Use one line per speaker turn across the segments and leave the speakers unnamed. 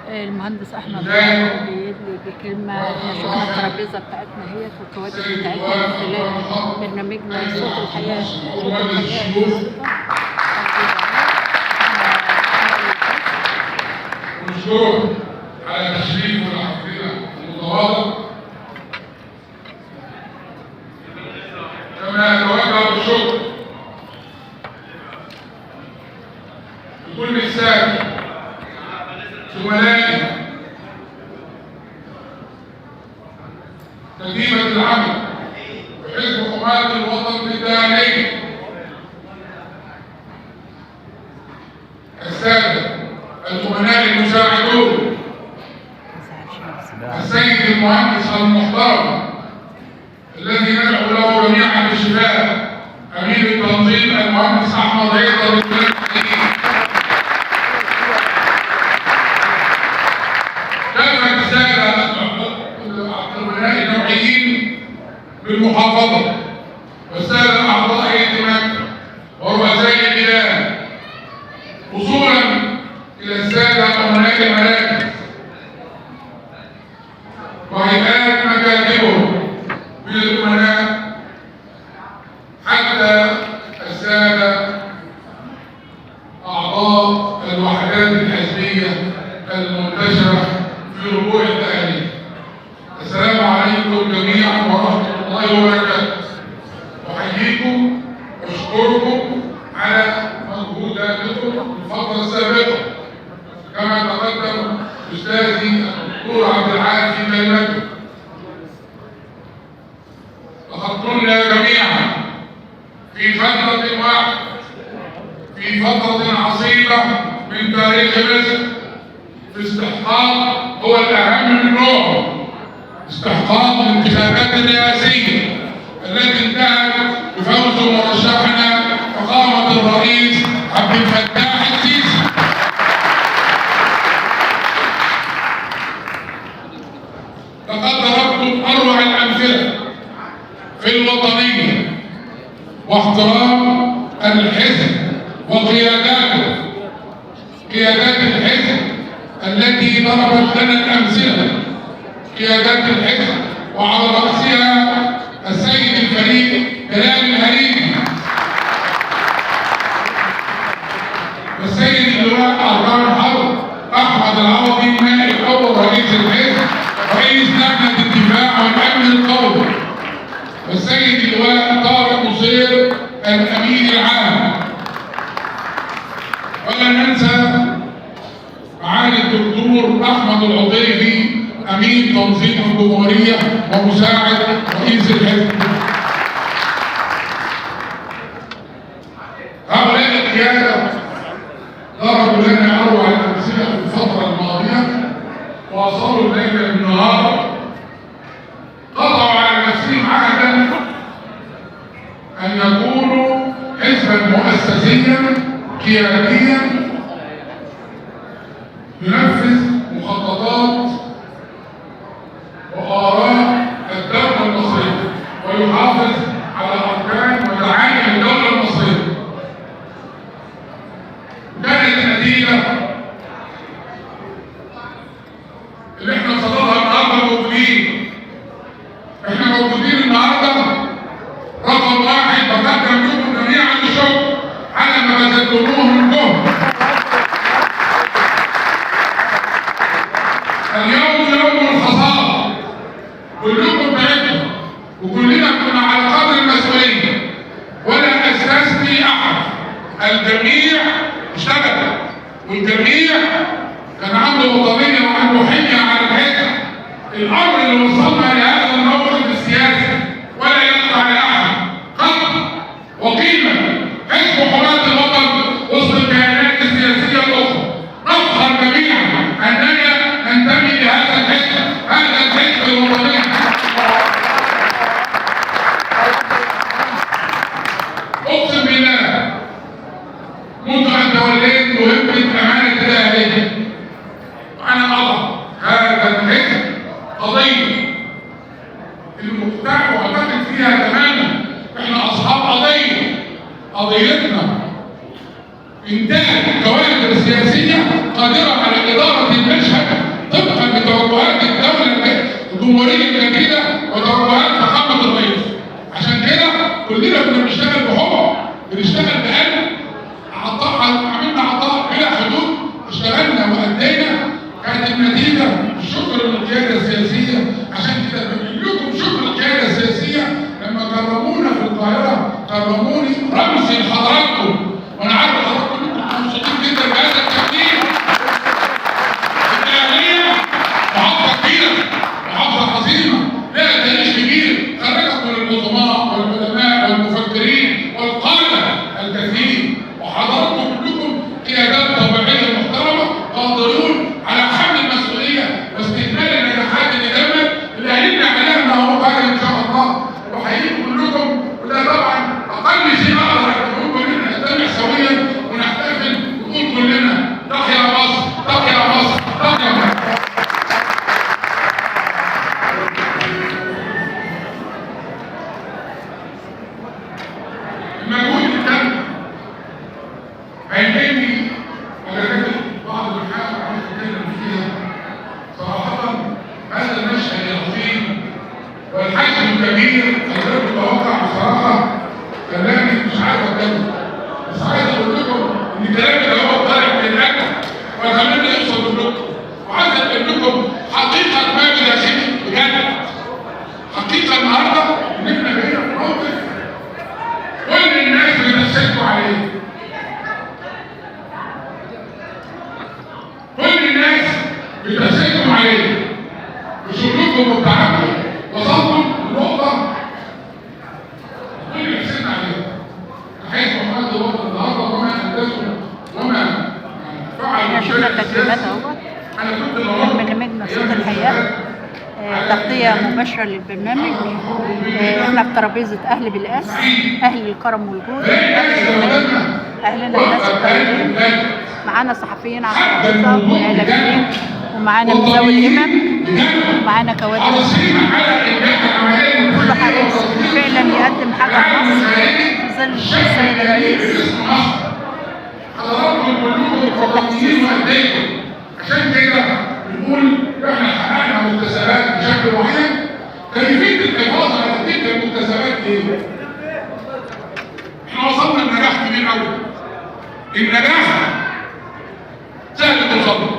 المهندس احمد ضياء بيدلي بكلمه. احنا شفنا الترابيزة بتاعتنا هي والكوادر بتاعتنا من خلال برنامجنا صوت الحياة. صوت الحياة النهارده.
ونشكره على تشريفه لحفلنا المتواضع. كما أتوجه بالشكر لكل السادة زملائي كتيبة العمل وحزب حماة الوطن بالداخلية، السادة الأمناء المساعدون، السيد المهندس المحترم الذي ندعو له جميعا بالشفاء، أمير التنظيم المهندس أحمد عيطة، كافة السادة الأمناء النوعيين بالمحافظة والسادة أعضاء هيئة مكة ورؤساء البلاد، وصولا إلى السادة أمناء المراكز وهيئات مكاتبهم من الأمناء، حتى السادة أعضاء الوحدات الحزبية المنتشرة في ربوع التأليف. السلام عليكم جميعا ورحمة الله وبركاته. أحييكم وأشكركم على مجهوداتكم في الفترة السابقة، كما تقدم أستاذي الدكتور عبد العال في كلمته. لقد كنا جميعا في فترة واحدة، في فترة عصيبة من تاريخ مصر، في استحقاق هو الأهم من نوعه، استحقاق الانتخابات الرئاسية التي انتهت بفوز مرشحنا فخامة الرئيس عبد الفتاح السيسي. لقد ضربتم أروع الأمثلة في الوطنية واحترام الحزب وقياداته، قيادات الحزب التي ضربت لنا الأمثلة، قيادات الحزب وعلى رأسها السيد الفريق جلال الهريدي والسيد اللواء أركان حرب أحمد العوضي نائب أول رئيس الحزب رئيس لجنة الدفاع والأمن القومي، والسيد اللواء طارق نصير الأمين العام. ولا ننسى معالي الدكتور أحمد العطيفي أمين تنظيم الجمهورية ومساعد رئيس الحزب. هؤلاء القيادة ضربوا لنا أروع الأمثلة في الفترة الماضية، واصلوا الليل بالنهار، قطعوا على نفسهم عهدا أن يكونوا حزبا مؤسسيا قياديا ينفذ مخططات وآراء الدولة المصرية ويحافظ على أركان ودعائم الدولة المصرية. كانت النتيجة اللي احنا وصلنا النهارده موجودين، احنا موجودين النهارده. رقم واحد، بقدم لكم جميعا الشكر على ما بذلتموه من جهد. اليوم يوم الحصاد، كلكم تعبتوا وكلنا كنا على قدر المسؤولية، ولا استثني احد، الجميع اشتغل والجميع كان عنده وطنية وعنده حمية على الحزب. الامر اللي وصلنا لهذا الموقف السياسي ولا يخفى على احد قدر وقيمه حزب حماة الوطن وسط الكيانات السياسية الاخرى. نفخر جميعا اننا ننتمي لهذا الحزب، هذا الحزب الوطني. اقسم بالله منذ ان توليت مهمة امانه الاهلية وانا اضع هذا الحزب قضية الجمهورية الجديدة وتوجهات فخامة الرئيس. عشان كده كلنا كنا بنشتغل بحب، بنشتغل بقلب، عطاء، عملنا عطاء بلا حدود، اشتغلنا وأدينا، كانت النتيجة شكر للقيادة السياسية. عشان كده بنقول لكم شكر القيادة السياسية لما كرمونا في القاهرة، كرموني رمزي لحضراتكم، وأنا عارف حضراتكم كلكم مبسوطين جدا بهذا التقدير. الداخلية محافظة كبيرة، محافظة عظيمة، لها تاريخ كبير، خرجت من العظماء والعلماء والمفكرين والقادة الكثير، وحضراتكم كلكم قيادات طبيعية محترمة قادرون على حمل المسؤولية واستكمال النجاحات اللي تمت اللي هنبني عليها ما هو قادم إن شاء الله. وحييكم كلكم، وده طبعا أقل شيء أقدر أقوله إن احنا نجتمع سويا ونحتفل ونقول كلنا تحيا مصر، تحيا مصر، تحيا مصر. المجهود اللي تم هينقلني وجدت بعض المحاور عاوز اتكلم فيها صراحة. هذا المشهد العظيم والحجم الكبير الغير متوقع بصراحة خلاني مش عارف اتكلم، بس عايز اقول لكم ان كلامي ده هو طالع من الاكل وخلاني يوصل لكم، وعايز اقول لكم حقيقة ما بداخلي بجد. حقيقة النهارده ان احنا بقينا في موقف كل الناس بتحسدكوا عليه، كل الناس بتحسدكم عليه بشغلكم وبتعبكم، وصلتم لنقطة كل بيحسدنا عليها. حيث محمد الوطن النهارده وما أنجزوا وما فعلوا.
احنا شفنا التكريمات اهوت.
أنا كنت النهارده
برنامجنا صوت الحياة، تغطية مباشرة للبرنامج. احنا في ترابيزة أهل بالقاس، أهل الكرم والجود، أهل الخير، أهلنا الناس الطيبين. معانا صحفيين على الترابيزة وإعلاميين، ومعانا من ذوي الهمم، ومعانا كوادر، كله حريص فعلا يقدم حاجة لمصر في ظل السيد الرئيس
حضراتكم كلكم
الفتاح
وطنيين
السيسي.
وأندية. عشان كده بنقول احنا حققنا مكتسبات بشكل معين، كيفية الحفاظ على تلك المكتسبات ايه؟ احنا وصلنا لنجاح كبير قوي. النجاح سهل توصل له.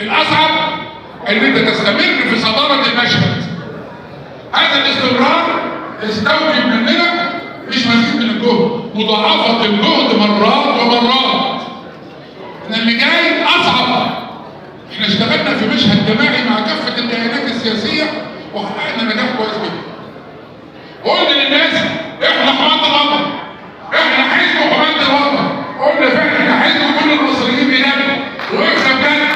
الأصعب إن أنت تستمر في صدارة المشهد. هذا الاستمرار يستوجب مننا مش مزيد من الجهد، مضاعفة الجهد مرات ومرات. إن اللي جاي أصعب. إحنا اشتغلنا في مشهد جماعي مع كافة الكيانات السياسية وحققنا نجاح كويس جدا. قلنا للناس إحنا حماة الوطن، إحنا حزب حماة الوطن، قلنا فعلا إحنا حزب كل المصريين بيناموا، وقفنا بجد.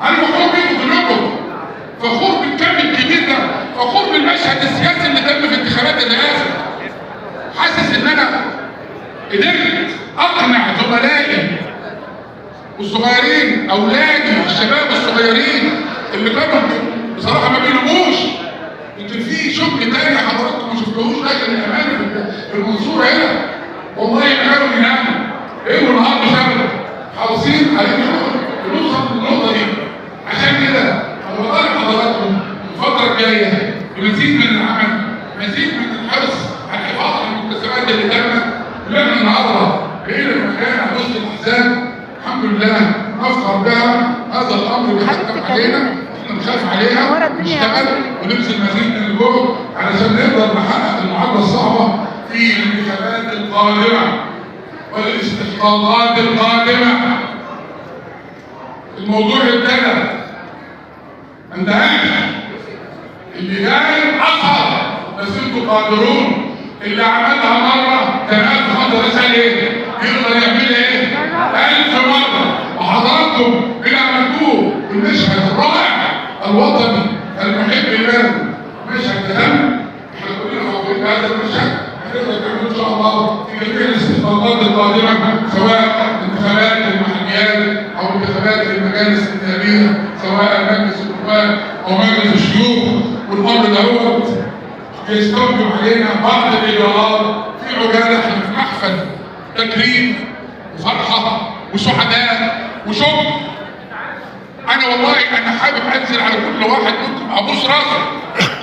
أنا فخور بيكم كلكم، فخور بالكم الكبير ده، فخور بالمشهد السياسي اللي تم في انتخابات الرئاسة. حاسس إن أنا قدرت أقنع زملائي والصغيرين، أولادي الشباب الصغيرين اللي كانوا بصراحة ما بيلوموش. يمكن في شغل تاني حضراتكم ما شفتوهوش لكن الأمانة في المنصورة هنا والله كانوا بيناموا ليل ونهار بيشتغلوا، حريصين على نوصل للنقطة دي. عشان كده أنا بطالب حضراتكم الفترة الجاية بمزيد من العمل، مزيد من الحرص على الحفاظ على المكتسبات اللي تمت، اللي احنا النهارده بقينا في مكان على وسط الأحزاب الحمد لله نفخر بها. هذا الأمر بيحكم علينا، احنا نخاف عليها، نشتغل ونبذل مزيد من الجهد علشان نقدر نحقق المعادلة الصعبة في الانتخابات القادمة والاستحقاقات القادمة. الموضوع ابتدى، ما انتهاش، اللي جاي أصعب، بس انتوا قادرون. اللي عملها مرة كان 1000 مرة، ده ايه؟ يقدر يعملها ايه؟ 1000 مرة. وحضراتكم اللي عملتوه المشهد الرائع الوطني المحب لبلده، مشهد تم، احنا كلنا فخورين بهذا المشهد. هنقدر نعمله ان شاء الله في جميع الاستحقاقات القادمة، سواء انتخابات المحليات او انتخابات المجالس النيابية، سواء مجلس النواب او مجلس الشيوخ. والامر دوت يستوجب علينا بعض الاجراءات في عجالة. احنا في محفل تكريم وفرحه وسعداء وشكر. انا والله انا حابب انزل على كل واحد منكم ابوس راسه،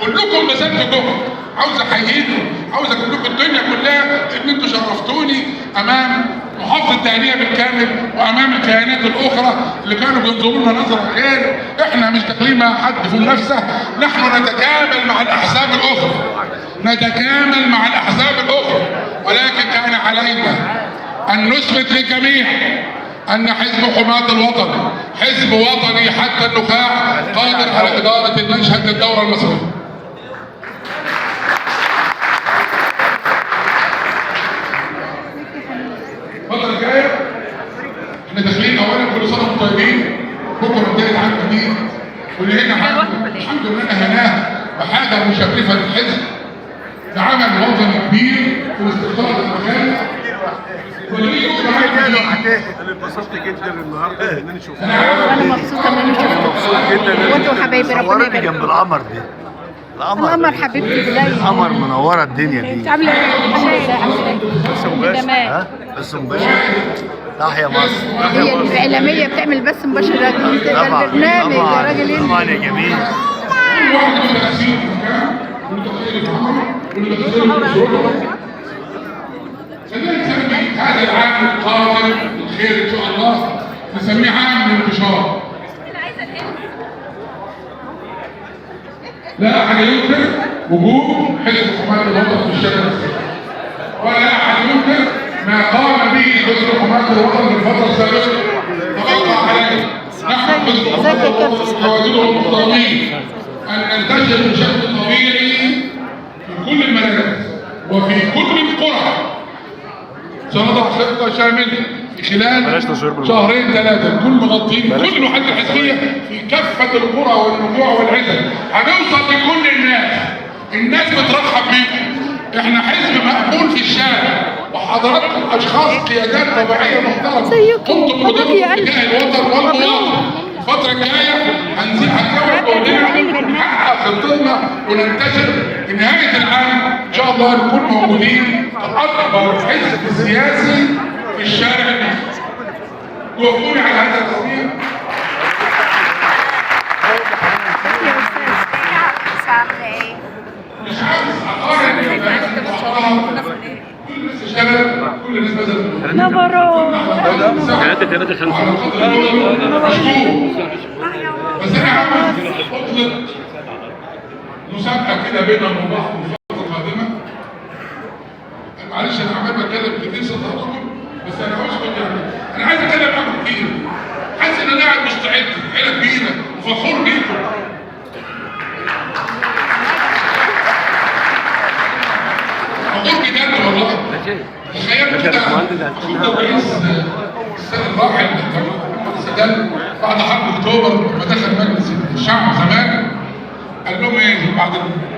كلكم بذلتوا جهد، عاوز احييكم، عاوز اقول لكم الدنيا كلها ان انتم شرفتوني امام محافظة الدهليه بالكامل وامام الكيانات الاخرى اللي كانوا بينظروا لنا نظره غير. احنا مش داخلين مع حد في منافسه، نحن نتكامل مع الاحزاب الاخرى، نتكامل مع الاحزاب الاخرى، ولكن كان علينا ان نثبت للجميع أن حزب حماة الوطن حزب وطني حتى النخاع، قادر على إدارة المشهد للدورة المصرية. الفترة الجاية احنا داخلين أولا كل سنة وانتم طيبين، بكرة بداية عام جديد، واللي هنا الحمد لله هناه بحاجة مشرفة للحزب، بعمل وطني كبير في الاستقرار المكان.
انا اتبسطت جدا النهارده ان انا شفتك.
انا مبسوطة ان انا شفتك.
مبسوط جدا.
وانتوا حبايبي ربنا
صورتني
يبارك.
جنب القمر دي. القمر
القمر حبيبتي بالله.
القمر منورة الدنيا
انت
دي.
عامله ايه؟ الحمد لله الحمد لله.
بس مباشر.
تمام.
ها؟ بس مباشر. تحيا مصر.
هي الاعلامية بتعمل بس مباشر، ده
طبعا
البرنامج يا راجل انت.
طبعا يا جميل.
كل واحد له تأثير في مكانه، وله تأثير في عمله، وله تأثير في أسرته. خلينا نسمي هذا العام القادم بالخير ان شاء الله، نسميه عام الانتشار. لا احد ينكر وجود حزب حماة الوطن في الشارع المصري، ولا احد ينكر ما قام به حزب حماة الوطن في الفترة السابقة. تبقى علينا نحن حزب حماة الوطن وتواجده المحترمين ان ننتشر بشكل طبيعي في كل المراكز وفي كل القرى. سنضع خطة شاملة في خلال شهرين ثلاثة نكون مغطين كل الوحدات الحزبية في كافة القرى والنجوع والعزل. هنوصل لكل الناس، الناس بترحب بيكم. احنا حزب مقبول في الشارع، وحضراتكم اشخاص قيادات طبيعية محترمة
زيكم.
قمتم
مبروك يا
بدوركم
قلبي.
تجاه الوطن والمواطن. الفترة الجاية هنزيد، هنزود جهدنا ونحقق خطتنا وننتشر. في نهاية العام إن شاء الله نكون موجودين كأكبر حزب سياسي في الشارع المصري. توافقوني على هذا التصوير؟ مش عاوز أقارن كل الناس اشتغلت، كل الناس بذلت.
نبرو.
3 3 5 بس انا عاوز اطلق مسابقة كده بيننا وبين بعض في الفترة القادمة. معلش انا عمال بتكلم كتير صدقتكم، بس انا عاوزكم يعني انا عايز اتكلم معاكم كتير. حاسس ان انا قاعد مستعد، عيله كبيرة وفخور بيكم. فخور بجد والله. تخيلوا كده اخونا الرئيس السيد الراحل السادات بعد حرب اكتوبر لما دخل مجلس الشعب زمان قال لهم ايه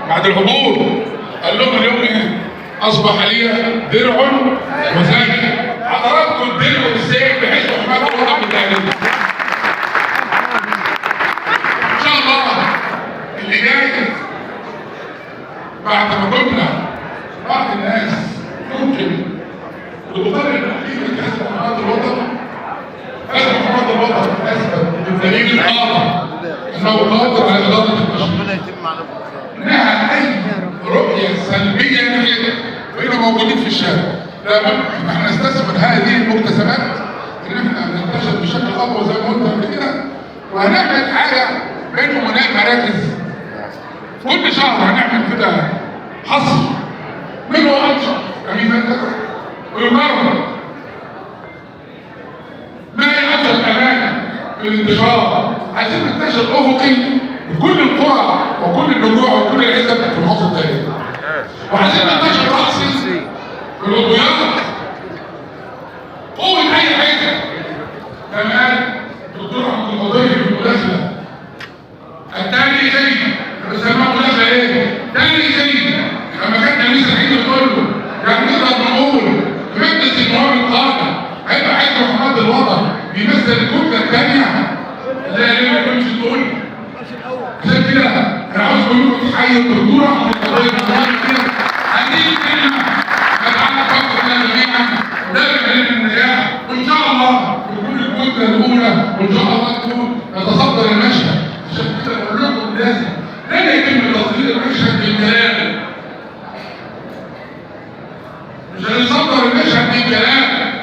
بعد العبور؟ قال لهم اليوم ايه؟ اصبح لي درع وسيف. حضراتكم الدرع والسيف بحيث حماية الوطن بالتأليف. ان شاء الله اللي جاي بعد ما كنا بعض الناس ممكن وتقرر قيمة حزب حماية الوطن. حزب حماية الوطن اثبت بالدليل القاطع انه قادر على ادارة المشروع.
ربنا يتم على خير.
انها اي رؤية سلبية ناحية بقينا موجودين في الشارع. لابد ان احنا نستثمر هذه المكتسبات ان احنا ننتشر بشكل اقوى زي ما قلت قبل كده، وهنعمل حاجة بين امناء مراكز. كل شهر هنعمل كده حصر من هو انشط امين مركز ويقرر ما هي انشط امانه في الانتشار. عايزين ننتشر افقي بكل القرى وكل النجوع وكل العزب في المحافظة التانية، وعايزين ننتشر راسي في العضويات. قوة أي حزب كما قال الدكتور عبد القادر في المداخلة التاريخية، بيسموها مداخلة إيه؟ تاريخية. لما كان تمييز الحزب كله يعني نقدر نقول في مجلس النواب القادم هيبقى حزب حماية الوطن بيمثل الكتلة الثانية اللي هي ما يكونش تقول. عشان كده انا عاوز كلكم تحيوا الدكتور عبد القادر. هذه الكلمة مدعمه فقط. عايزين كلام،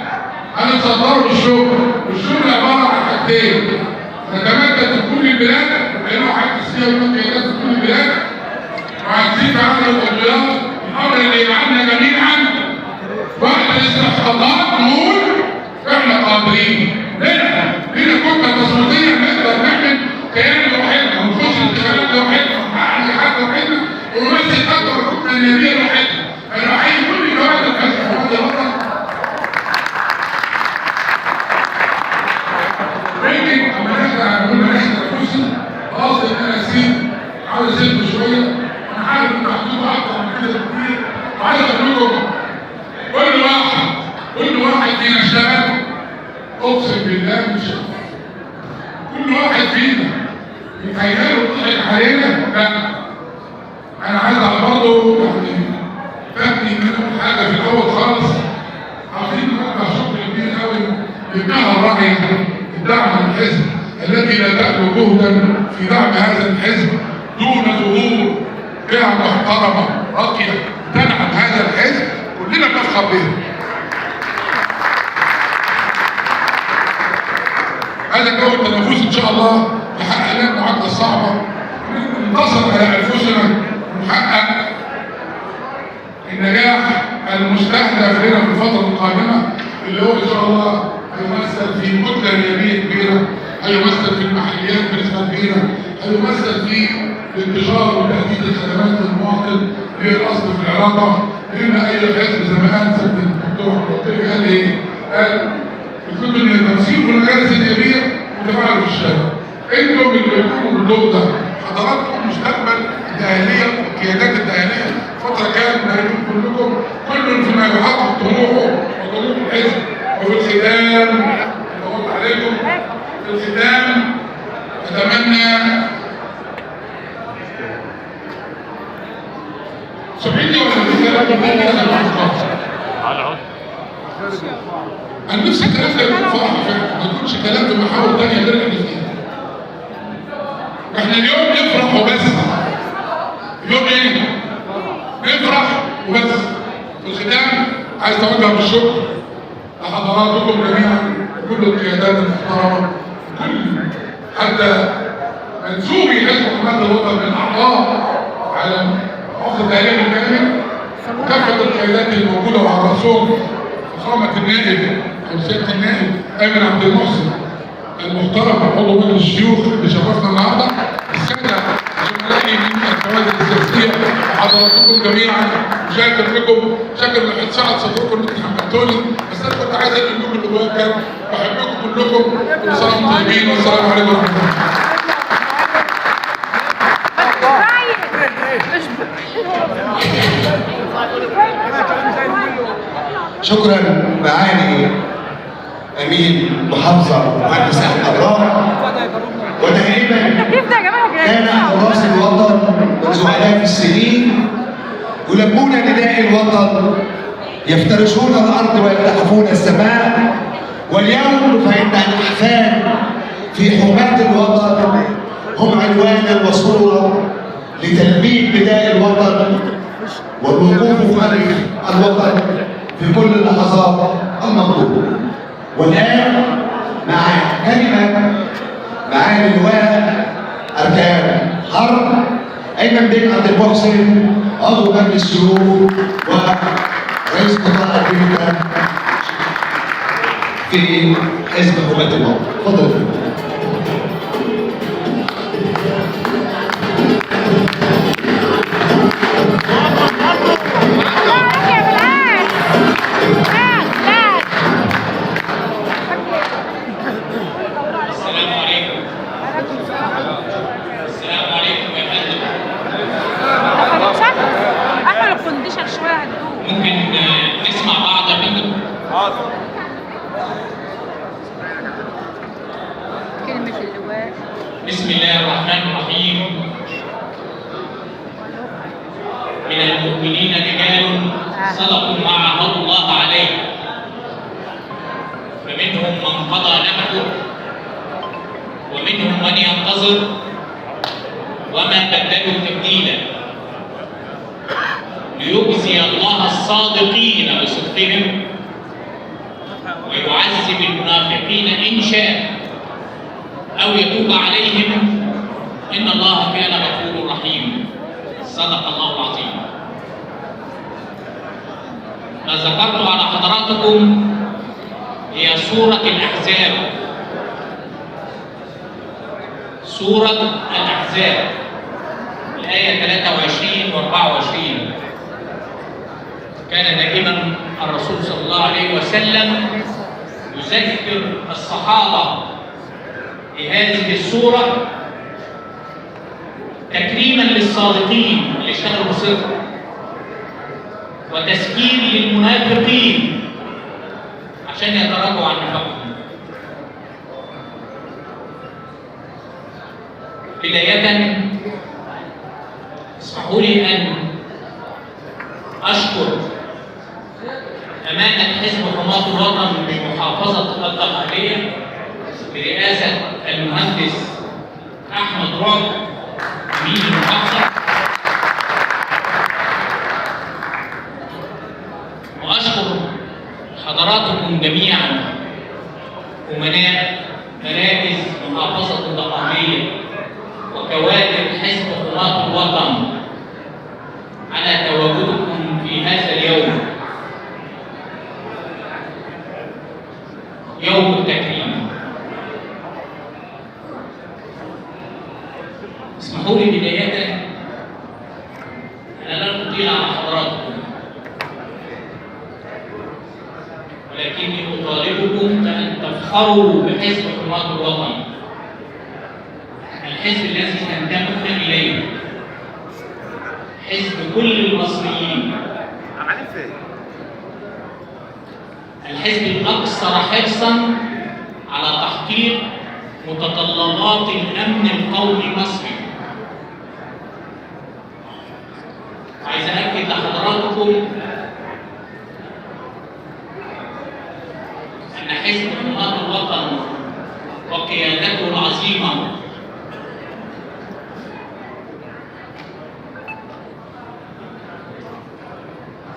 هنتصدره بالشغل، والشغل عبارة عن حاجتين: نتمدد في كل البلاد، لانه حاجة السياسة والقيادات في كل البلاد، وعايزين في عدد القضيات، الامر اللي يجعلنا جميعا وقت الاستحقاقات نقول احنا قادرين، لنا كتلة تصويتيه نقدر نعمل كيان لوحدنا ونخش انتخابات لوحدنا ونحقق نجاحات لوحدنا ونمثل اكبر كتلة نيابية لوحدنا. فانا بحيي كل كوادر حزب حماية الوطن. لكن لما احنا قلنا احنا الكرسي قصدي ان انا اسيب، عاوز اسيب شوية، وانا عارف ان عندكم اكتر من كده بكتير، وعايز اقول لكم كل واحد فينا اشتغل، اقسم بالله مش كل واحد فينا يتخيلوا ضحك علينا. لا، انا عايز برضه يعني فاتني ان انا اقول حاجة في الاول خالص. عاوزين نوجه شكر كبير قوي للجهة الراعيه الدعم للحزب التي لا تألو جهدا في دعم هذا الحزب دون ظهور جهة محترمه راقية تدعم هذا الحزب، كلنا بنفخر بها. هذا جو التنافس ان شاء الله يحقق لنا المعادلة الصعبة، ننتصر على انفسنا ونحقق النجاح المستهدف لنا في الفترة القادمة، اللي هو ان شاء الله هيمثل في كتلة نيابية كبيرة، هيمثل في المحليات بنسبة كبيرة، هيمثل في الانتشار وتأدية الخدمات للمواطن هي الاصل في العلاقة. لان اي حزب زي ما قال سيادة الدكتور عبد اللطيف قال ايه؟ قال الكتب ان تنسيق المجالس النيابية وتفاعلوا في الشارع. انتم اللي بتقوموا بالدور ده، حضراتكم مستقبل الداهليه والقيادات الداهليه فترة كانت نريد كلكم كل فيما يحقق طموحه وطموح الحزب. وفي الختام طولت عليكم، في الختام اتمنى سمعتني ولا في كلام؟ انا نفسي الكلام ده يكون فرح فعلا، ما يكونش كلام في محاور ثانية غير اللي فيها. احنا اليوم نفرح وبس. اليوم ايه؟ نفرح وبس. في الختام عايز اوجه بالشكر لحضراتكم جميعا، كل القيادات المحترمة، كل حتى منسوبي حزب حماية الوطن من اعضاء على محافظة الداهليه بالكامل، وكافة القيادات الموجودة وعلى راسهم فخامة النائب او سيادة النائب ايمن عبد المحسن المحترم عضو مجلس الشيوخ اللي شرفنا النهارده، السادة زملائي من الكوادر السياسية، وحضراتكم جميعا، شاكر لكم، شاكر لسعه صدركم اللي انتم حملتوني، بس انا كنت عايز اقول لكم اللي جوايا كان بحبكم كلكم، كل سنة وانتم طيبين، والسلام عليكم ورحمة الله.
شكرا معالي امين محافظة مهندس احمد رائع. وتقريبا كان حراس الوطن منذ الاف السنين يلبون نداء الوطن، يفترشون الارض ويلتحفون السماء، واليوم فان الاحفاد في حماة الوطن هم عنوانا وصوره لتلبية نداء الوطن والوقوف خلف الوطن في كل اللحظات المطلوبة. والآن مع كلمة معالي اللواء أركان حرب أيمن بن عبد المحسن عضو مجلس الشيوخ ورئيس قطاع الدلتا في حزب حماة الوطن. اتفضل يا فندم.
السلام عليكم. السلام عليكم يا فندم.
قفلوا ال condition شوية هتدوب.
ممكن نسمع بعض يا فندم؟
كلمة اللواء.
بسم الله الرحمن الرحيم. من المؤمنين رجال صدقوا ما عاهدوا الله عليه، فمنهم من قضى نحبه ومنهم من ينتظر وما بدلوا تبديلا، ليجزي الله الصادقين بصدقهم يعذب المنافقين إن شاء أو يتوب عليهم إن الله كان غفورا رحيما. صدق الله العظيم. ما ذكرت على حضراتكم هي سورة الأحزاب. سورة الأحزاب الآية 23 و24. كان دائما الرسول صلى الله عليه وسلم يذكر الصحابة بهذه السورة تكريما للصادقين اللي اشتغلوا بصدق، وتسكين للمنافقين عشان يتراجعوا عن نفاقهم. بداية اسمحوا لي أن أشكر أمانة حزب حماة الوطن بمحافظة الدقهلية برئاسة المهندس أحمد رعب أمين المحافظة، وأشكر حضراتكم جميعا أمناء مراكز محافظة الدقهلية وكوادر حزب حماة الوطن على تواجدكم في هذا اليوم، يوم التكريم. اسمحوا لي بداية أنا لن أطيل على حضراتكم، ولكني أطالبكم بأن تفخروا بحزب حماة الوطن، الحزب الذي تنتمون إليه، حزب كل المصريين، الحزب الأكثر حرصا على تحقيق متطلبات الأمن القومي المصري. عايز أأكد لحضراتكم أن حزب حماة الوطن وقيادته العظيمة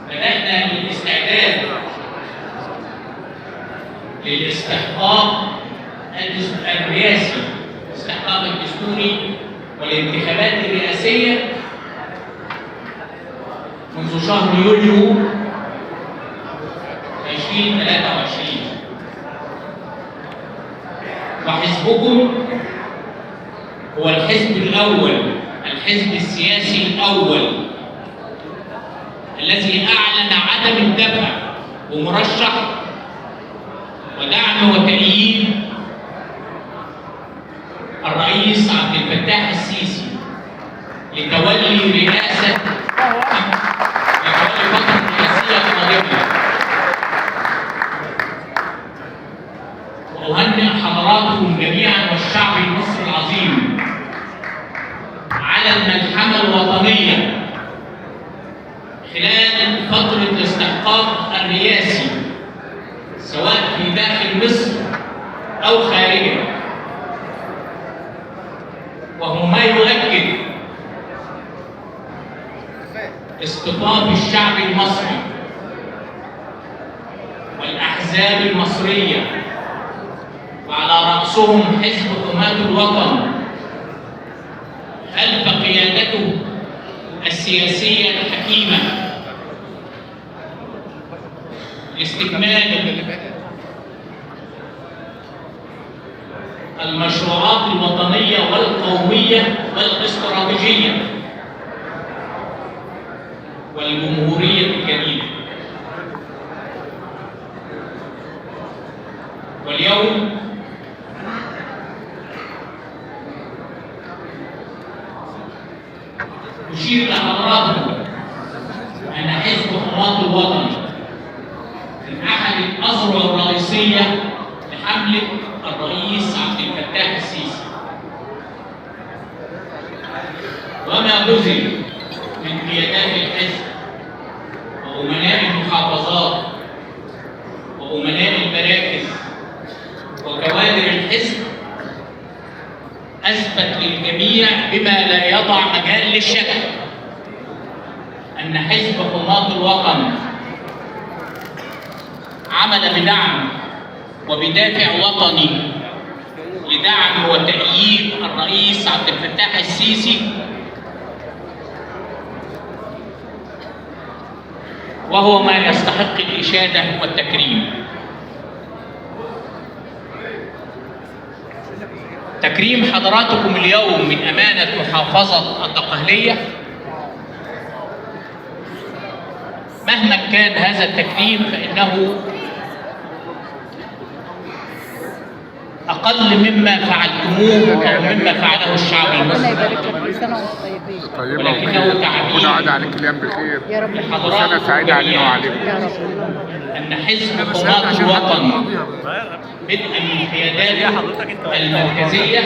بدأنا بالاستعداد للاستحقاق الرئاسي، الاستحقاق الدستوري والانتخابات الرئاسية منذ شهر يوليو 2023، وحزبكم هو الحزب الأول، الحزب السياسي الأول الذي أعلن عدم الدفع بمرشح ودعم وتأييد الرئيس عبد الفتاح السيسي لتولي رئاسة لتولي فترة رئاسية قادمة. وأهنئ حضراتكم جميعا والشعب المصري العظيم على الملحمة الوطنية خلال فترة الاستحقاق الرئاسي، سواء في داخل مصر أو خارجها، وهو ما يؤكد اصطفاف الشعب المصري والأحزاب المصرية وعلى رأسهم حزب حماة الوطن خلف قيادته السياسية الحكيمة لاستكمال المشروعات الوطنية والقومية والاستراتيجية والجمهورية الجديدة. واليوم أشير لحضراتكم أن حزب حماة الوطن من أحد الأذرع الرئيسية لحملة الرئيس عبد الفتاح السيسي، وما بذل من قيادات الحزب وأمناء المحافظات وأمناء المراكز وكوادر الحزب أثبت للجميع بما لا يضع مجال للشك أن حزب حماة الوطن عمل بدعم وبدافع وطني لدعم وتأييد الرئيس عبد الفتاح السيسي، وهو ما يستحق الإشادة والتكريم. تكريم حضراتكم اليوم من أمانة محافظة الدقهلية، مهما كان هذا التكريم فإنه أقل مما فعلتموه أو مما فعله الشعب
ربنا
المصري.
يبارك لك، كل سنة وانتم طيبين.
طيبة
ولكنه
وبخير.
تعبير
ربنا عاد عليك الايام بخير.
يا رب.
وسنة سعيدة علينا وعليكم.
يا رب.
أن حزب حماة الوطن بدءا من قياداته المركزية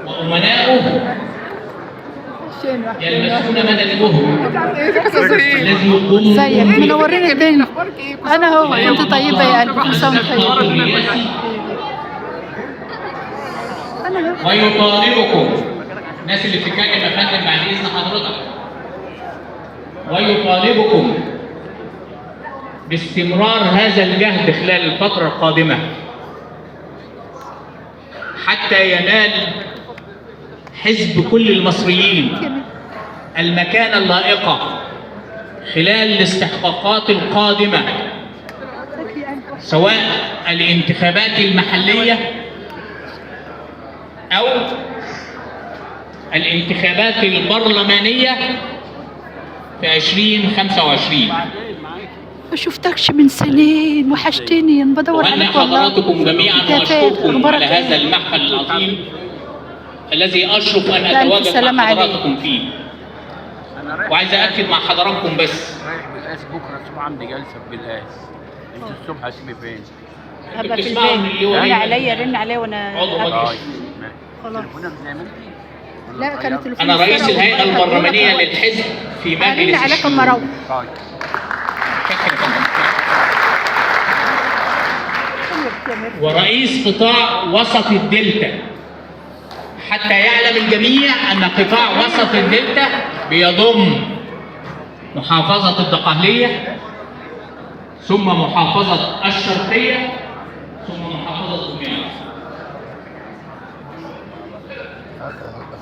وأمنائه يلمسون مدى الجهد الذي يقوم
ازيك؟ منورين الدنيا. انا هو كنت طيبة يا قلبي، كل سنة وانت طيبة. انا هو
ويطالبكم، الناس اللي بتتكلم يا فندم بعد إذن حضرتك، ويطالبكم باستمرار هذا الجهد خلال الفترة القادمة حتى ينال حزب كل المصريين المكانة اللائقة خلال الاستحقاقات القادمة، سواء الانتخابات المحلية أو الانتخابات البرلمانية في 2025.
ما شفتكش من سنين، وحشتني، انا بدور
أهنئ
عليك والله.
حضراتكم جميعا
انت فين؟
وأشكركم
اخبارك
على هذا
ايه؟
المحفل العظيم الذي أشرف أن
ألف
أتواجد
سلامة
مع
عليك.
حضراتكم فيه. وعايز أأكد مع حضراتكم بس،
رايح بالقاس بكره الصبح، عندي جلسه في بالقاس. انت الصبح هتبقي فين؟
هبقى في
بتسمعوا
البيت.
من اللي هو
رن
إيه؟
عليا، رن عليا وانا
عضو
هبقى.
مجلس.
طيب ماشي.
خلاص.
تليفونك زي ما انت ولا
لا كان
اتغير؟
التليفون
أنا رئيس
اتسرق
الهيئة
والله.
البرلمانية
هديهولك.
للحزب في
هرن
مجلس
عليك اما
الشورى.
اروح.
طيب.
شكرا يا فندم. ورئيس قطاع وسط الدلتا، حتى يعلم الجميع أن قطاع وسط الدلتا بيضم محافظة الدقهلية، ثم محافظة الشرقية، ثم محافظة دمياط.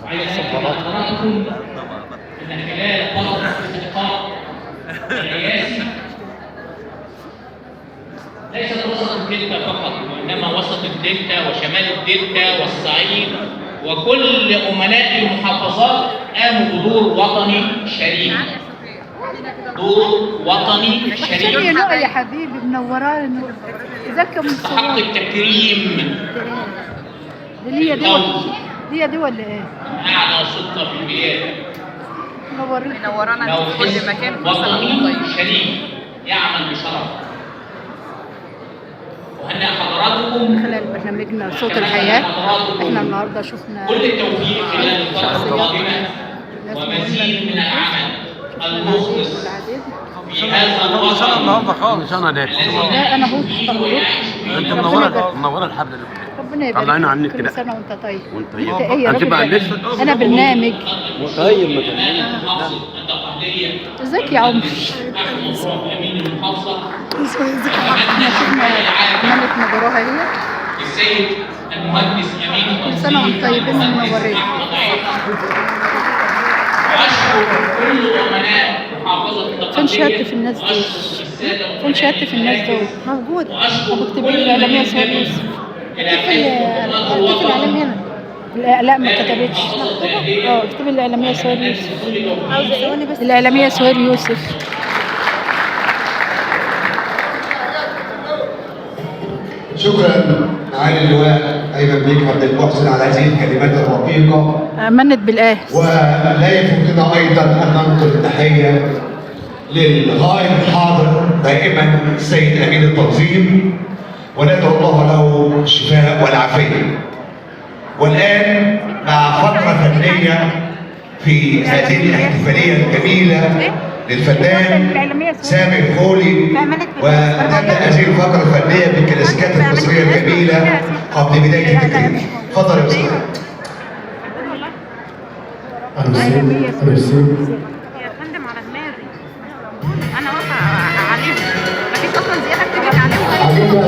عايز أأكد لحضراتكم أن خلال فترة الاستحقاق الرئاسي ليست وسط الدلتا فقط، وإنما وسط الدلتا وشمال الدلتا والصعيد وكل أمناء المحافظات قاموا بدور وطني شريف. دور وطني
وحشتني يا
شريف
لؤي يا حبيبي، منوراني. ازيك يا
يستحق
منصور؟
التكريم.
دي ليا دي ولا ليا دي ولا ايه؟
من أعلى سلطة في البلاد.
منورين.
منورانا
لو
انت في كل
حزب
مكان، كل سنة وانت
وطني
طيب.
شريف يعمل بشرف. وهنأ حضراتكم
من خلال برنامجنا صوت الحياة، احنا النهارده شفنا
كل التوفيق خلال الفترة
شخصيات
القادمة
ناس
ومزيد
مهمة
من العمل
شفنا العديد
المخلص
والعديد.
في هذا الوطن
النهارده خالص انا ده
لا انا هو تحت أمرك.
انت
ربنا
منورة
يبارك.
منورة الحفلة اللي كلها.
ربنا يبارك
طلعينا على
لك.
النت
كل
بقى.
سنة وانت طيب.
وانت طيب.
انت ايه يا
هتبقى
راجل؟
على النت؟
انا برنامج.
طيب ما تكلمني.
محافظة الدقهلية
ازيك يا عمر؟
أحمد رب أمين المحافظة.
احنا شفنا ملك مجراها هي.
السيد المهندس أمين
كل سنة وانتم طيبين
المهندس
ومنورين.
أحمد عيد. وأشكر كل أمناء محافظة الدقهلية.
فين شهادتي في الناس دول؟
وأشكر السادة
فين شهادتي في الناس دول؟ موجود.
وأشكر
طب اكتبي
كل
لي الإعلامية
من
سهير
ينتمي
يوسف.
إلى
اكتبي
حزب حماة
اكتبي
الوطن.
الإعلام هنا. لا ما كتبتش. اكتبي الإعلامية سهير يوسف. الإعلامية سهير يوسف.
شكرا معالي اللواء ايمن بيك عبد المحسن على هذه الكلمات الرقيقة.
أمنت بالآه.
ولا يفوتنا ايضا ان ننقل التحية للغائب الحاضر دائما السيد امين التنظيم، وندعو الله له الشفاء والعافية. والان مع فترة فنية في هذه الاحتفالية الجميلة للفنان سامي الخولي، وتبدا هذه الفقرة الفنية بالكلاسيكات المصرية الجميلة قبل بداية التكريم. تفضل يا استاذ.
يا فندم على دماغي، انا واقفة عليهم، مفيش اصلا زيادة بتجري عليهم.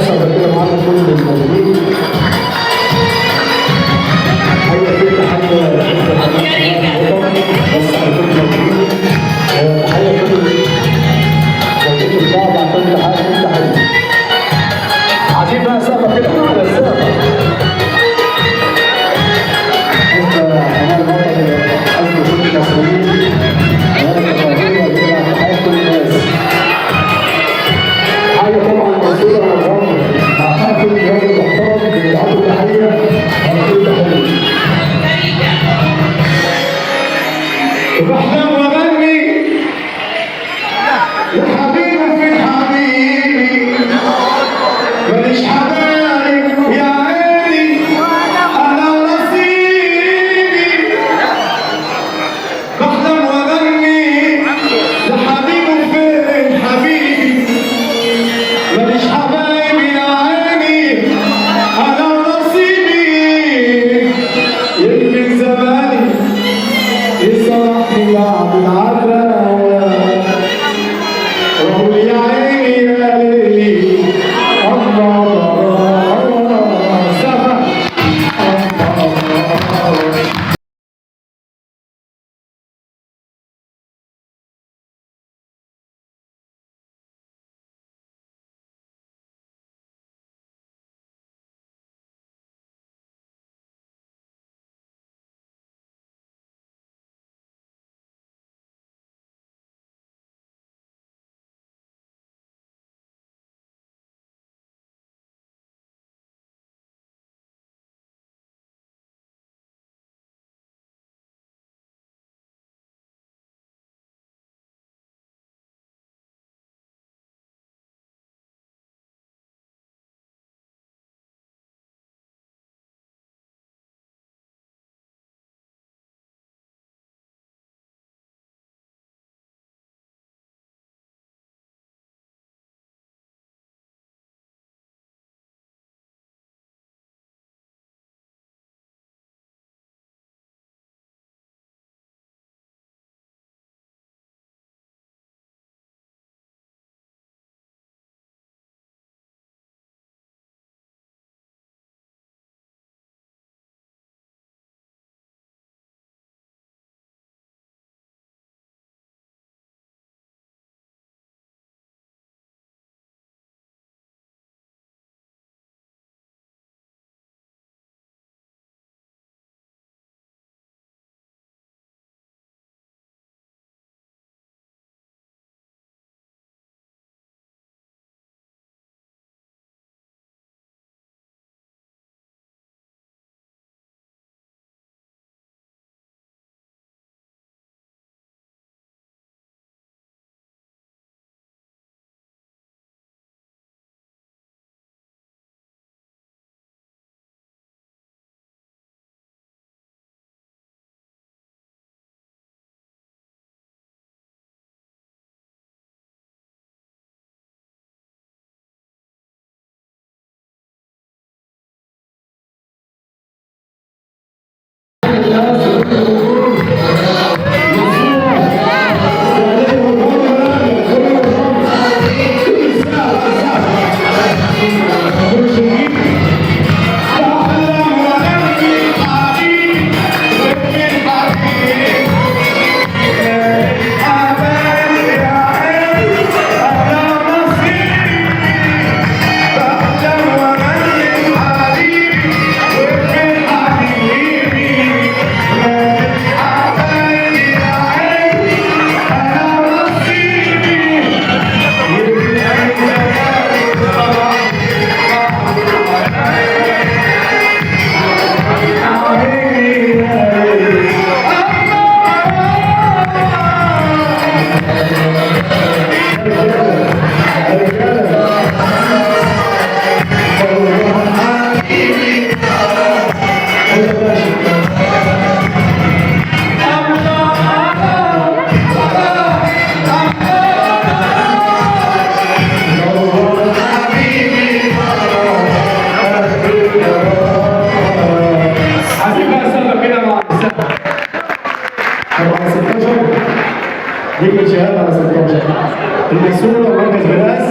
المنصورة مركز بلاس،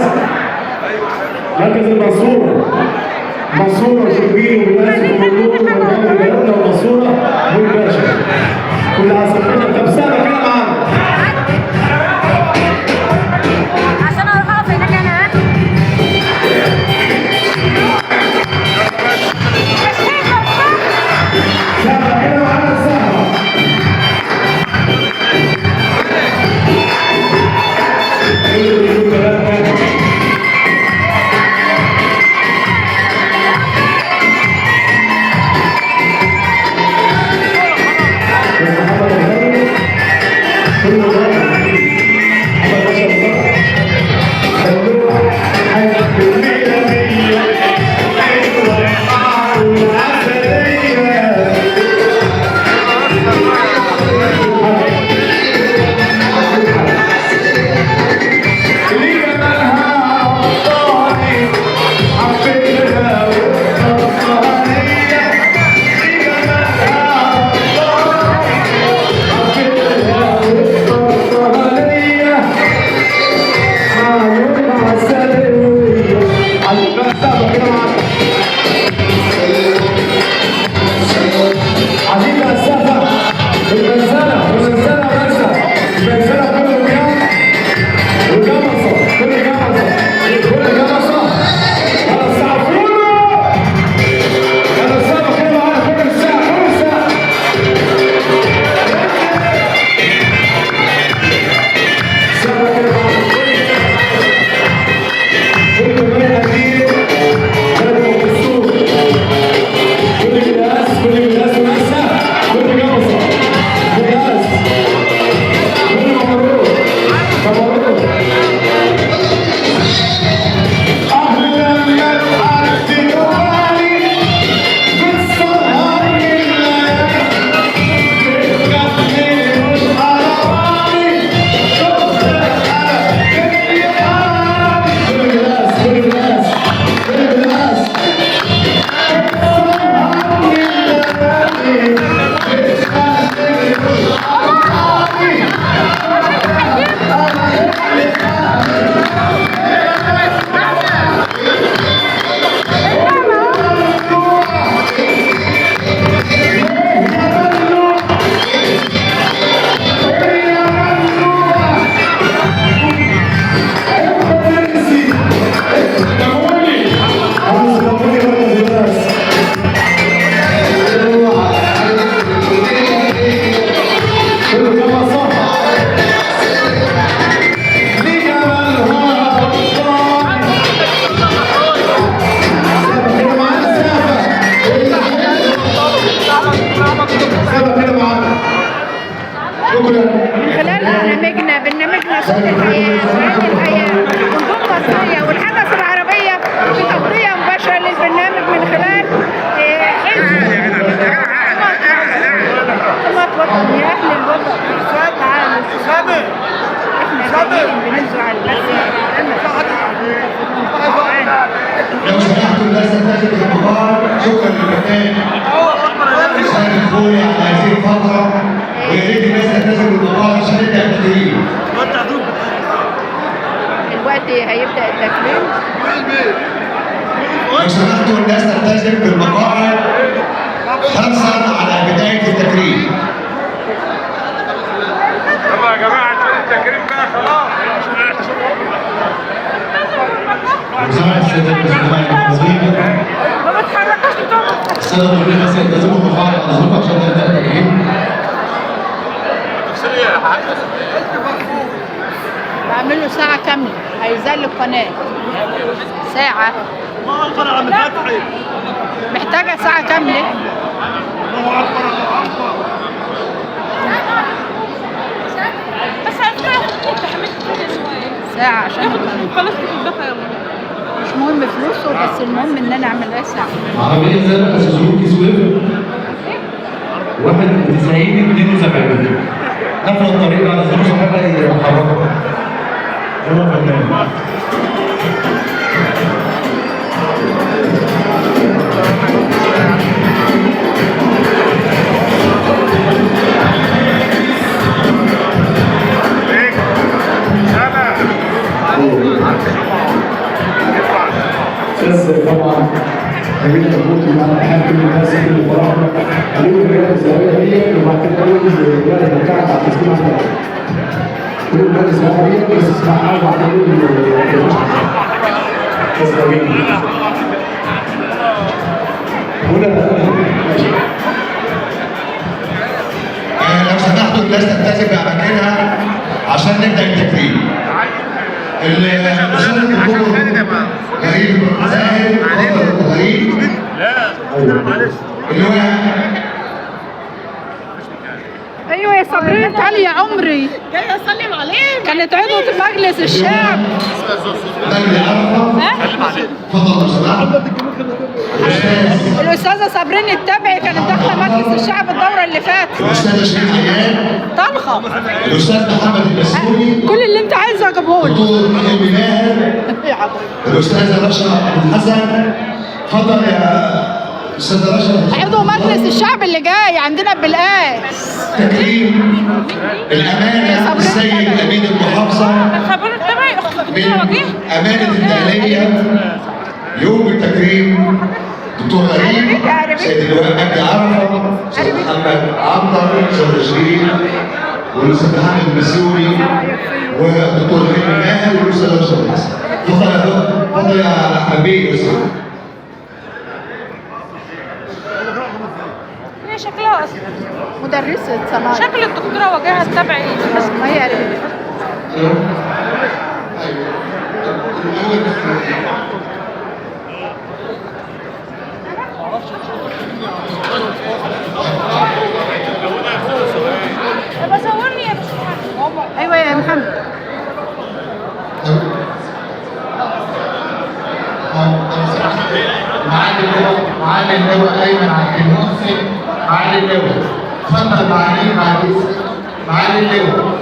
مركز المنصورة، منصورة وشربين وبلاس ومولود ومولود بلدنا والمنصورة والباشا. كل عصافيرنا. طب سنة كده معانا.
عشان اروح اقف هناك انا. مش هينفع صح؟
سنة كده معانا السهرة. كل بيقول بلدنا. محمد الغني كل غني محمد باشا الغني خلوها حاجة مية مية حلوة والعسلية. اللي جمالها عطاني حبيتها وقصانية، اللي جمالها عطاني حبيتها وقصانية، عيونها عسلية. عايزين بقى السقفة كده معانا. عايزين بقى السقفة بالمنزلة، بالمنزلة بس، بالمنزلة كله كام وجمصة، كل جمصة، كل جمصة. يلا الساعة كله، يلا الساعة كله معانا، كل الساعة، كل الساعة. الساعة كده معانا، كل الساعة. كل كمان قديم، بدو السوق. كل بلاس، كل بلاس وناسة، كل جمصة، بلاس. كل مبروك، مبروك. أهلا الأرض غالي بالسهر الليالي، بتغني الحراري، شفت أنا كل حالي. كل بلاس، كل بلاس، كل بلاس. بالسهر الليالي، بتغني الحراري.
من خلال برنامجنا، برنامجنا صوت الحياة وعين الحياة ونجوم مصرية والحدث العربية في تغطية مباشرة للبرنامج من خلال حزب حماة وطن. يا أهل الوطن تعالوا، احنا جايين بنزرع البسمة.
لو سمحتوا الناس تلتزم بالمقام. شكرا للفنان سامي الخولي على هذه الفترة، ويا ريت الناس تلتزم بالمقام عشان نبدأ التكريم.
دلوقتي هيبدأ التكريم.
لو سمحتوا الناس تلتزم بالمقاعد حرصا على بداية التكريم.
يلا يا جماعة عشان التكريم بقى خلاص.
وزارة السادة المسؤولين المنظمين،
ما بتحركوش بتوع
السادة المديرين بس يلتزموا بالمقاعد على ظروف عشان نبدأ التكريم.
بعمل له ساعة كاملة، هيزال القناة ساعة.
الله اكبر يا عم فتحي.
محتاجة ساعة كاملة.
الله اكبر، الله اكبر.
بس على فكرة انت حملت كده شوية.
ساعة عشان القناة.
خلاص بتتدخل يلا.
مش مهم فلوسه، بس المهم ان انا اعمل لها ساعة.
عربية زرقاء سوزوكي سويفت 91 72 قافلة الطريق على ظروف صاحبها يحركها. يلا يا فنان.
انا
الاستاذ طبعا نبيل البوطي معنا تحية كل الناس كل الفراعنة هنقول الرياضة الذهبية دي وبعد كده نقول الرياضة بتاعت على التسجيل عندنا. نقول الرياضة الذهبية دي بس اسمعها وبعد كده نقول استاذ نبيل. هنا ماشي.
لو سمحتوا الناس تلتزم بأماكنها عشان نبدأ التكريم. الأستاذ الدكتور غريب زاهد، اتفضل غريب. اللي هو
ايوه يا صابرين تعالي يا عمري.
جاية اسلم عليك.
كانت عضوة مجلس الشعب.
مجدي عرفة، اتفضل لو سمحت. الأستاذ
الأستاذة صابرين التبعي كانت داخلة مجلس الشعب الدورة اللي فاتت.
الأستاذة شيرين عيان،
طلخة.
الأستاذ محمد البسيوني،
كل اللي أنت عايزه أجيبهولك.
الدكتور حلمي ماهر،
يا حضرتك.
الأستاذة رشا أبو الحسن، اتفضل يا أستاذة رشا.
عضو مجلس الشعب اللي جاي عندنا بالقاس.
تكريم الأمانة السيد أمين المحافظة
صابرين التبعي اخت الدكتورة
من
وجيه.
أمانة الدهلية، يوم التكريم دكتور غريب، سيد اللواء مجدي عرفة، أستاذ محمد عنتر، أستاذ شيرين، والأستاذ محمد المسيوني، والدكتور حلمي ماهر، والأستاذ رشا أبو الحسن. اتفضل يا دكتور، اتفضل يا أحمد بيه يا أستاذ.
هي شكلها اصلا
مدرسة صنايع.
شكل الدكتورة وجيهة التبعي.
ما هي قريبتي.
طب صورني يا باشمهندس.
ايوه يا محمد.
معالي اللواء ايمن عبد المحسن، معالي اللواء اتفضل. معالي معالي معالي اللواء.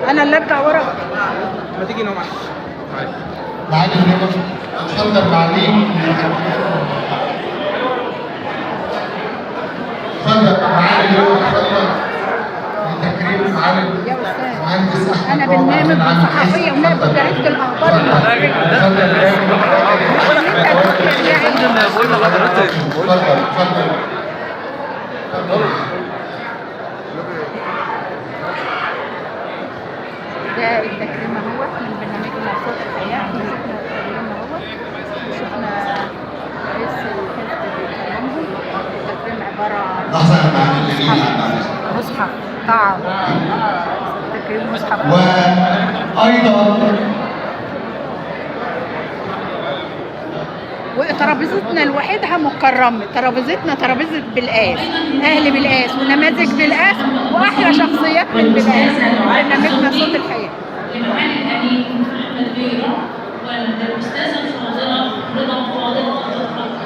انا اللي ارجع ورا.
معالي اللواء اتفضل. معالي اتفضل. معالي اللواء اتفضل لتكريم معالي
يا استاذ
المهندس احمد
انا
رامي عبد
برنامج
العزيز.
صحفية ونائب جريدة الاخبار المصرية.
اتفضل اتفضل اتفضل.
ده التكريم اهو من برنامجنا صوت الحياة. احنا شفنا التكريم اهو وشفنا رئيس الحزب بيكلمهم. التكريم عبارة عن
لحظة يا معالي الأمين، بعد إذنك.
مصحف طعم تكريم مصحف.
وأيضا
وترابيزتنا لوحدها مكرمة، ترابيزتنا ترابيزة بالقاس، أهل بالقاس ونماذج بالقاس وأحلى شخصيات من بالقاس. برنامجنا صوت الحياة.
لمعالي الأمين أحمد بيرة والأستاذة الفاضلة رضا فاضل تتفضل.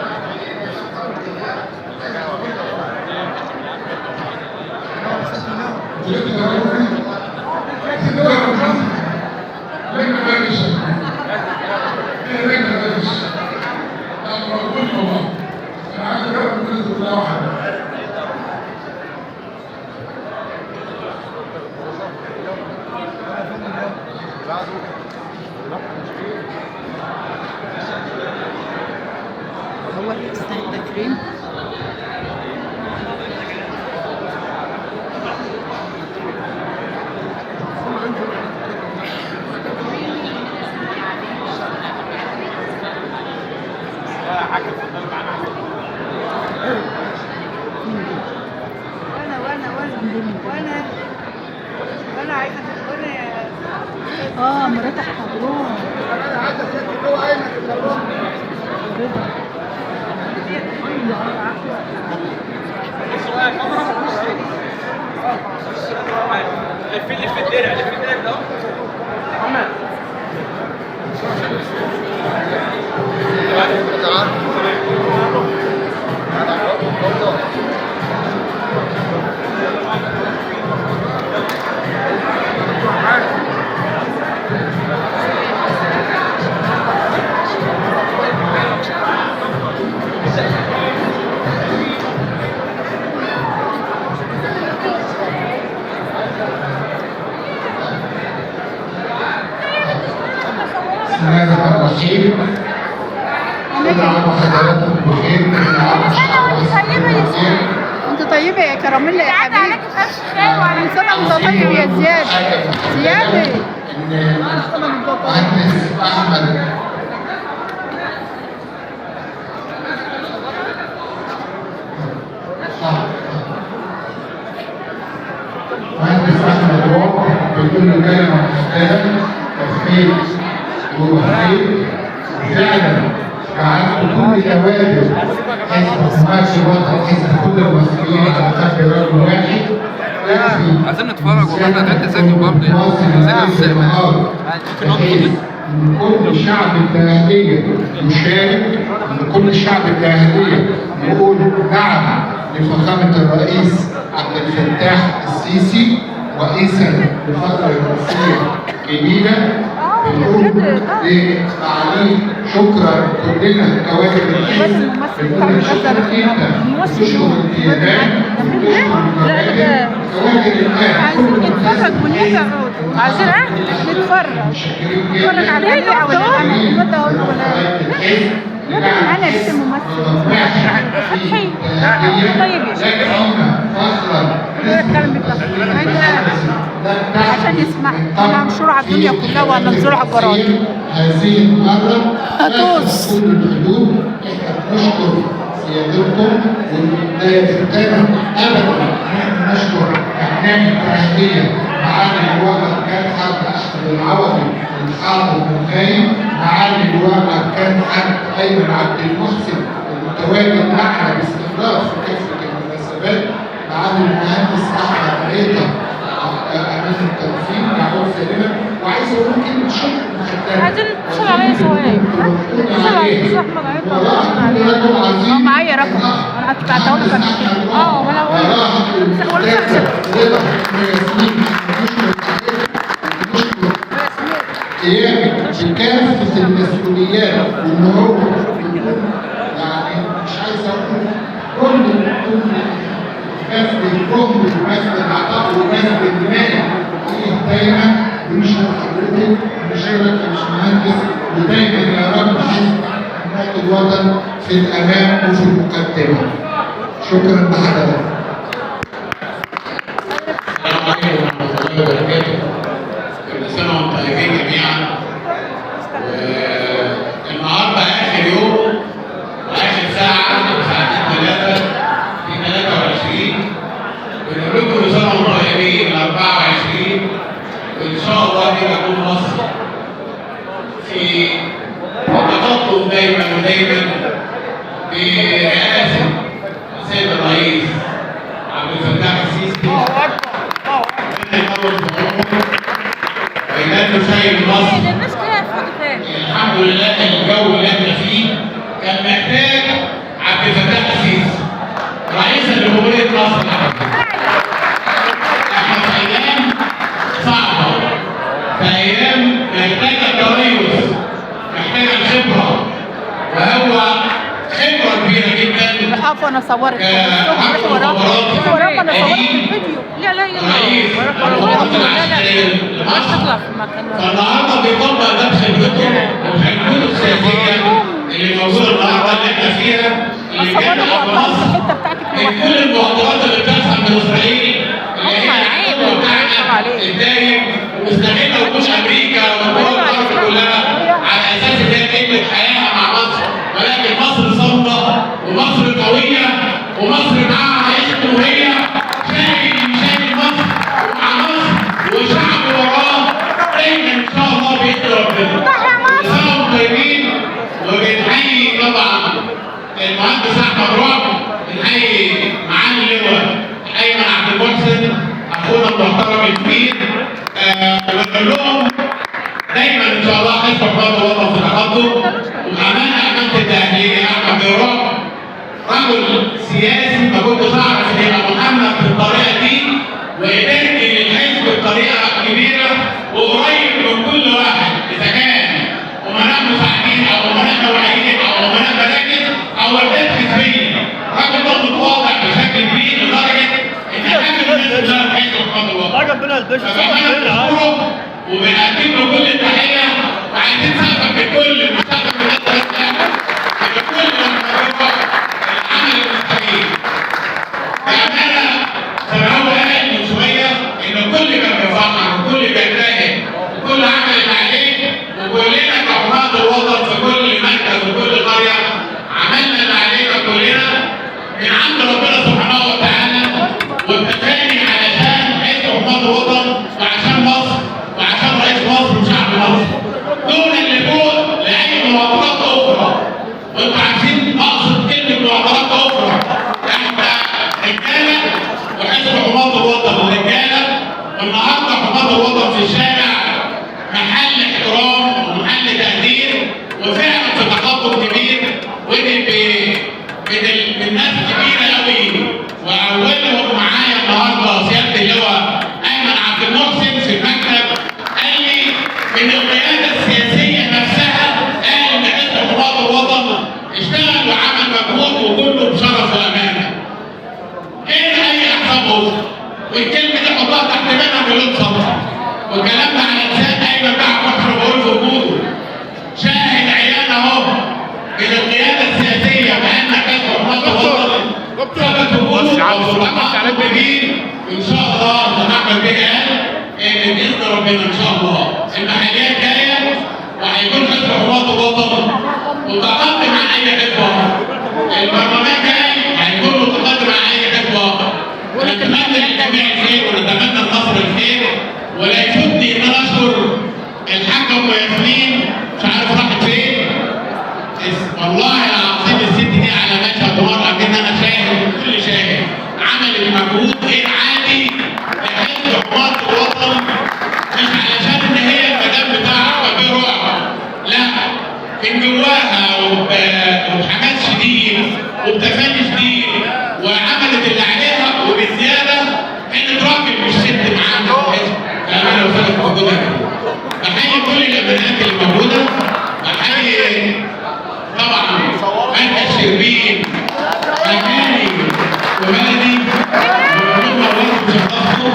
هو أثناء التكريم
وانا وانا وانا وانا وانا عايزه وانا
مرات حضرون.
بسم الله الرحمن الرحيم. كل عام وحضراتكم بخير. كل عام وانتم
انت طيبة يا كراميلا يا حبيبي. كل سنة وانت طيب يا زياد. زياد
ان مهندس احمد مهندس احمد رعب بكل كلمة محترم وفيت ووفيت فعلا جعلت كل كوادر حزب حماس الوطن حزب كل المصريين على قلب رجل واحد.
عايزين نتفرج والله، احنا تعبت ساكن برضه يعني.
بحيث ان كل شعب الداخلية يشارك، ان كل شعب الداخلية يقول نعم لفخامه الرئيس عبد الفتاح السيسي رئيسا لفترة رئاسيه جديدة. بنقول لمعاليه شكرا كلنا كوادر الحزب، بنقول شكرا انت، بتشكر القيادات، بتشكر الكوادر، كوادر الان.
عايزين نتفرج ونبقى عايزين نتفرج نتفرج على ايه ولا الواد ده ولا انا لسه ممثل فتحي. طيب يا شيخ عشان يسمع. انا هنشره على الدنيا كلها وهننزله على الجرايد.
هذه المرة هتوص كل الحدود. احنا بنشكر سيادتكم ولا يفوتنا ابدا نحن نشكر ابناء التأهيلية، معالي اللواء كان حرب احمد العوضي الحاضر والغايب، معالي اللواء كان حرب ايمن عبد المحسن المتواجد معنا باستمرار في كافة المناسبات، معالي المهندس احمد عيطه امين التنفيذ معروف سالما. وعايز اقول كلمة شكر مختلفة.
عايزين نتصل عليا شوية. اتصل على احمد عيطه.
معايا رقم انا هبعته لك قبل كده.
وانا اقول
قيامك بكافة المسؤوليات، وان هو يعني مش عايز اقول كل بذل الجهد وبذل العطاء وبذل المال دايما. بنشكر حضرتك، بنشكرك يا باشمهندس، ودايما يا رب حزب حماية الوطن في الامام وفي المقدمة. شكرا لحضرتك.
السلام عليكم ورحمة الله وبركاته. كل سنة وانتم طيبين جميعا. النهارده اخر يوم واخر ساعة، ساعتين 3 في 23. بنقول لكم كل سنة وانتم طيبين 24، وان شاء الله دي تكون مصر في تقدم دايما ودايما برئاسة السيد الرئيس عبد الفتاح السيسي. ربنا يطول في عمره ويدل شايل مصر. الحمد لله الجو اللي احنا فيه كان محتاج عبد الفتاح السيسي رئيس جمهورية مصر. احنا في ايام صعبة، في ايام محتاجة التريث، محتاجة الخبرة، وهو خبرة كبيرة جدا.
عفوا انا صورت وراك انا صورت الفيديو.
لا لا يلا وراك. لا لا تطلع في المكان.
فالنهارده بيطبق ده بخبرته وبحكمته السياسية اللي موجودة النهارده اللي احنا فيها، اللي جاية مصر من كل المؤامرات اللي بتحصل من اسرائيل اللي هي العدو بتاعنا الدايم، ومستغله وجود امريكا والدول الغرب كلها على اساس ان هي تقلب حياها مع مصر، ولكن مصر صامده ومصر قوية ومصر معاها رئيس جمهورية شايل مصر ومع مصر وشعب وراه دايما ان شاء الله باذن ربنا. كل سنة وانتم طيبين. وبنحيي طبعا المهندس احمد رعب، بنحيي معالي اللواء ايمن عبد المحسن اخونا المحترم الكبير، ونقول لهم دايما ان شاء الله حزب حماية الوطن في تقدم. وامانه امانه التأهيليه احمد رعب رجل سياسي ما كنتش اعرف ان يبقى محمد بالطريقة دي، وقدرت للحزب بطريقة كبيرة وقريب من كل واحد، اذا كان امناء مساعدين او امناء نوعيين او امناء مراكز او وحدات حزبية. الراجل ده متواضع بشكل كبير لدرجة ان حاجة الناس كلها في حزب حماية الوطن. فبنشكره وبنقدم له كل التحية، وعايزين سقفه. من القيادة السياسية نفسها قال ان حزب حماة الوطن اشتغل وعمل مجهود وكله بشرف وامانه. غير اي احزاب اخرى. والكلمة دي حطها تحت منها مليون سطر. والكلام ده على لسان ايمن بقى فخر بقول في وجوده. شاهد عيان اهو من القيادة السياسية بان حزب حماة الوطن ثبت وجوده وتحقق كبير. وان شاء الله زي ما احمد بيه قال ان باذن ربنا ان شاء الله المحليات جاية وهيكون حزب حماة الوطن متقدم عن اي حزب اخر. البرلمان جاي هيكون متقدم عن اي حزب اخر. ونتمنى للجميع الخير ونتمنى لمصر الخير. ولا يفوتني ان انا اشكر الحاجة ام ياسمين، مش عارف راحت فين. والله العظيم الست دي على مشهد مرأة ان انا شاهد كل شاهد عملت مجهود غير عادي لحزب حماة الوطن، مش علشان ان هي المدام بتاعها احمد بيه رعب، لا، من جواها وبحماس شديد وبتفاني شديد، وعملت اللي عليها وبزياده. كانت راجل مش ست معانا في الحزب، فانا لو كانت موجودة هنا. بحيي كل الامانات اللي موجودة، بحيي طبعا مركز شربين مكاني وبلدي، وبقول لهم نورتوا وشرفتوا.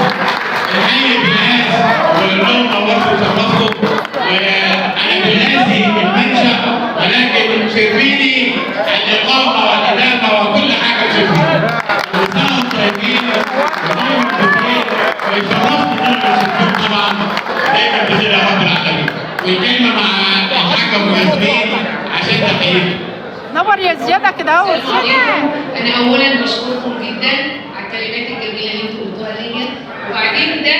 الحي بالقاس وبقول لهم نورتوا وشرفتوا. وانا بالقاسي المنشا، ولكن شربيني الاقامة والادامه وكل حاجة في شربيني. كل سنة وانتم طيبين ودايما بخير، ويشرفني ان انا بشوفكم طبعا دايما بخير يا رب العالمين. والكلمة مع الحاجة ام ياسمين عشان تحييكم.
نور يا زيادة كده اهو.
انا اولا بشكركم جدا على الكلمات الجميلة اللي انتوا قلتوها ليا، وبعدين ده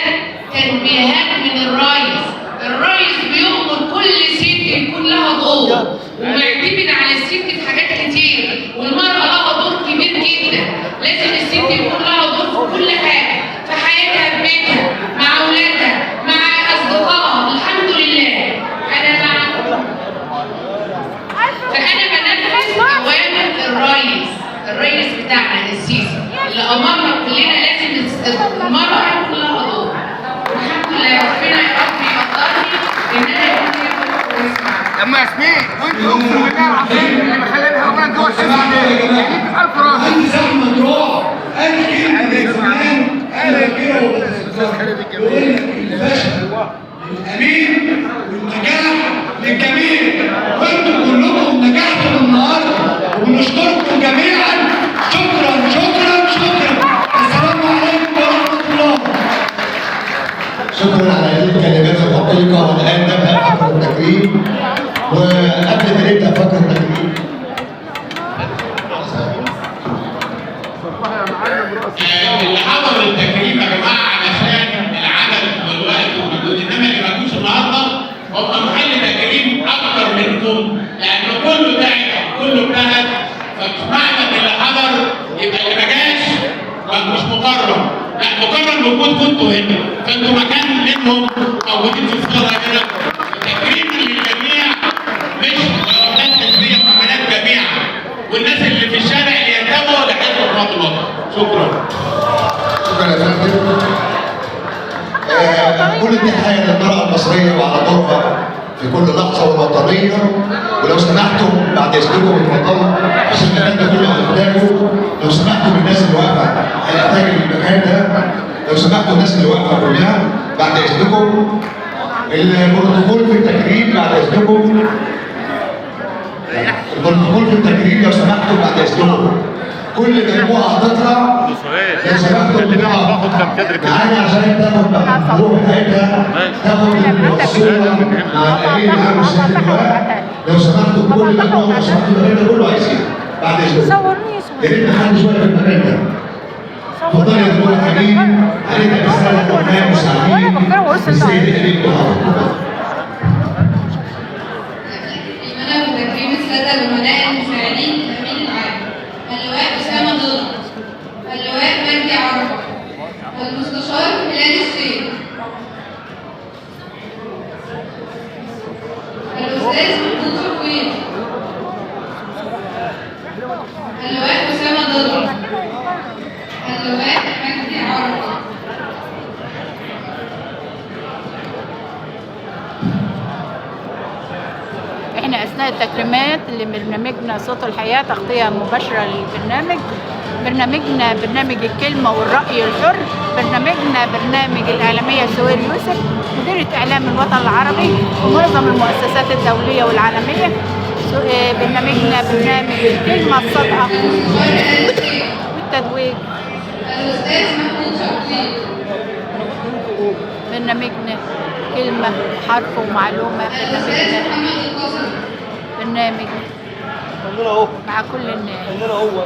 كان بيهاب من الريس. الريس بيؤمر كل ست يكون لها دور، ومعتمد على الست في حاجات كتير، والمرأة لها دور كبير جدا. لازم الست يكون لها دور في كل حاجة، في حياتها، في بيتها، مع اولادها، مع اصدقائها. الحمد لله انا مع، فانا بنفذ اوامر الريس بتاعنا السيسي اللي امرنا كلنا لازم المراة يكون لها دور. والحمد لله ربنا يا رب يقدرني ان انا يكون ليا دور كويس معاكم.
لما ياسمين وانت اقسم بالله العظيم اللي مخلينها اولا جوه الحزب ده يعني انت في 1000 راجل.
عندي زحمة روح قال كلمة زمان، قال كده يقول لك الفشل للامين والنجاح للجميع، وانتم كلكم نجحتم النهارده وبنشكركم جميعا. شكرا شكرا شكرا. السلام عليكم ورحمة الله.
شكرا على هذه الكلمات الدقيقة. والآن نبدأ فقرة التكريم، وقبل ما نبدأ فقرة التكريم
اللي حضر التكريم يا جماعة علشان العدد والوقت والمجهود، انما اللي ما جوش النهارده هم محل تكريم اكتر منكم، لانه كله تعب كله اجتهد. فمش معنى ان اللي حضر يبقى اللي ما جاش مش مكرم، لا، مكرم بوجودكم انتوا هنا، فانتوا مكان منهم موجودين في الصاله هنا. تكريم للجميع، مش وحدات حزبية وحملات جميعا، والناس اللي في الشارع اللي ينتموا لحزب حماة الوطن. شكرا.
شكرا يا فندم. كل التحية للمرأة المصرية وعلى دورها في كل لحظة والوطنية. ولو سمحتم بعد إذنكم اتفضلوا عشان المكان ده كله هنحتاجه. لو سمحتم الناس اللي واقفة هنحتاج المكان ده. لو سمحتوا الناس اللي واقفة كلها بعد إذنكم. البروتوكول في التكريم بعد إذنكم. البروتوكول في التكريم لو سمحتم بعد إذنكم. كل مجموعة هتطلع لو سمحتوا معانا عشان تاخد الروح بتاعتها، تاخد الصورة مع الأمين العام والسيد اللواء. لو سمحتوا كل مجموعة، لو سمحتوا المكان ده كله عايزين بعد إذنكم. يا ريت محدش واقف في المكان ده. اتفضلي يا دكتور حبيب، علينا بالسنة الأمناء المساعدين السيد الأمين المحافظ.
المنى وتكريم السادة الأمناء المساعدين الأمين العام اللواء أسامة ضل، اللواء مجدي عرفة، المستشار هلال الشيخ، الأستاذ محمود شكوير، اللواء أسامة ضل، اللواء مجدي عرفة.
احنا اثناء التكريمات لبرنامجنا صوت الحياة، تغطية مباشرة للبرنامج، برنامجنا برنامج الكلمة والرأي الحر، برنامجنا برنامج الإعلامية سهير يوسف مديرة إعلام الوطن العربي ومعظم المؤسسات الدولية والعالمية. برنامجنا برنامج الكلمة الصادقة والتتويج.
الاستاذ محمود شوقي.
برنامجنا كلمة حرف ومعلومة.
الاستاذ
برنامجنا
محمد القاسم.
برنامج مع كل الناس.
هو.